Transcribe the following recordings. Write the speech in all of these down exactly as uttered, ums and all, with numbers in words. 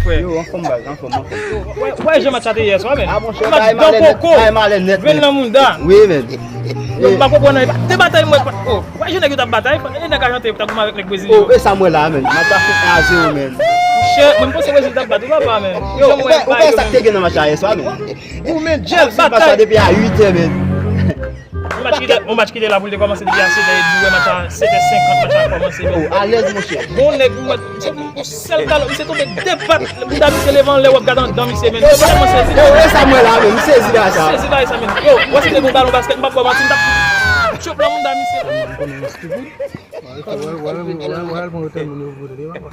Yo, anfòm baz, anfòm, anfòm. Wè, wè jan match la te yè swa, men. Ah, monchè, match bay dan malè nèt, poko. Bay malè nèt, grenn men. Nan mounda. Wi, men. Yo, m pa konprann nan. Te batay mwen. Oh, wè jan nèg yo t ap batay. E nèg Ajanten yo t ap goumen avèk nèg Brezilyen yo. Oh, e sa m wè la, men. Match la fin un à zéro, men. Monchè, mwen m panse Brezil t ap bat ou papa, men. Yo, ou wè, ou wè sa k te gen nan match la yè swa, men. Ou, men, Jel, batay. Depi a uit è, men. On match ki te, on match ki te la pou l te kòmanse depi a sèt è edmi, wè match a sèt è senkant, match la kòmanse, men. Oh, alèz, monchè. Bon, nèg, ou wè, yon sèl galon, misye tonbe de pat, bouda misye leve anlè, w ap gade anndan misye, men. Yo, yo, yo, e sa m wè la, men, m sezi la, sa. Sezi bagay sa, men. Yo, wè si te gon balon baskèt, m p ap ba w manti, m t ap tchop nan mounda misye. Wè, wè, wè, wè, wè, wè, bon, tèl moun yo vote, papa.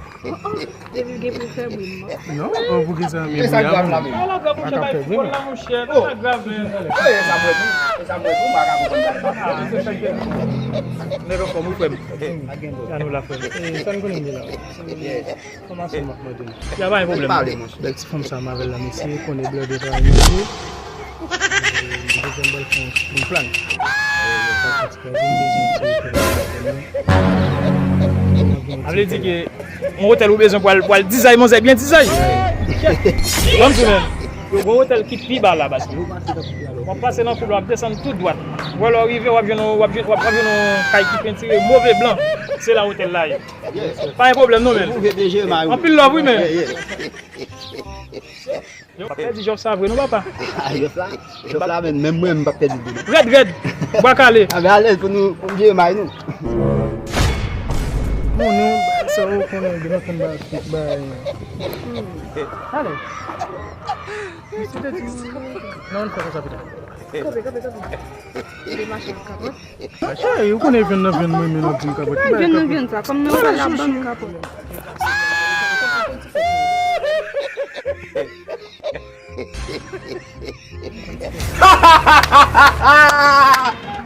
Depi gen pou fè bri m. Non, oh, pou ki sa, men sa grav la, men. Ala grav, monchè, bay foutbòl la, monchè, pa grav, men. Wi, e sa m wè tou, e sa m wè tou, m pa ka konprann sa. Nèg anfòm, wi, frè m. Jan nou la, frè m. E, sa n konnen de la. Fòmasyon m ap mande nou. Ya, pa gen pwoblèm. Pale, monchè. Bèl ti fanm sa, m avè l la, mesye, konnen blòdè pa yon mesye. Li bezwen bal fè yon plan. A vle di ke yon otèl ou bezwen pou al, pou al dizay manzè byen dizay. Ban m di men, yo gon otèl ki pi ba la, paske w ap pase nan foul, w ap desann tou dwat. Wè lè w rive, w ap jwenn yon, w ap jwenn, w ap, w ap jwenn yon kay ki pentire move blan. Se la otèl la ye. Pa gen pwoblèm non, men. Anpil love, wi, men. Yo, pa pèdi jòf sa vre non, papa. Jòf la, jòf la, men, menm mwen, m pa pèdi l non. Rèd, rèd. Bwa kale. A, men alèz pou nou, pou nou jere may nou. Bon, nou, sa ou konnen, gen anpil bagay, bagay. Ale. Non, nou fè konsa, pita. Kanpe, kanpe, kanpe. Depi mache, kanpe. Chéri, ou konnen vyann nan vyann mwen, men nan vin kapot. Ki vyann nan vyann sa? Kòm nan pale la, ban m kapot.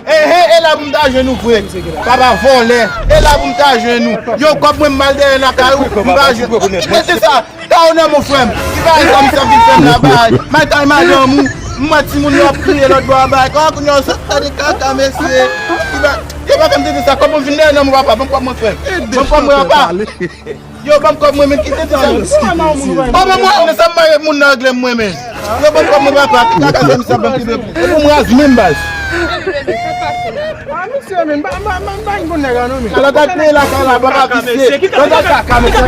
Ehe, e la pou m ta jwenn ou, frè. Papa vòlè. E la pou m ta jwenn ou. Yo, kòb mwen m mal dèyè nan kay ou, m pa jwenn. Kite sa. Ka ou nan mon frè m. Ki bagay sa misye ap vin fè m la, bagay? May kay madanm ou. M wè timoun yo ap kriye lòt bò a, bagay. Kòman kounye a w sot tande kaka, mesye? Ki ba-, yo pa fè m tete sa. Kòb mwen vin dèyè nan mon papa. Ban m kòb mwen, frè m. Ban m kòb mwen, papa. Yo, ban m kòb mwen, men kite tete sa. Kòb mwen, men sa m mare moun nan regle mwen, men. Yo, ban m kòb mwen, papa. Ki kaka sa misye ap ban m ki bèp? E pou m raz menm, baz. Ah, mesye, men, ba, ba, ba, ba, yon bon nèg la, non, men. Ala gad peyi lakay la, baba vise. Baba kaka, mesye.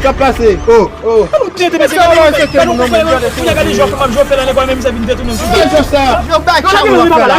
Sa k pase? Oh, oh. Mesye, mesye, mesye, mesye, mesye, gade jòf, m ap jòf la, nèg, menm sa vin detounen. Ki jòf sa? Yo, bay chabon, papa.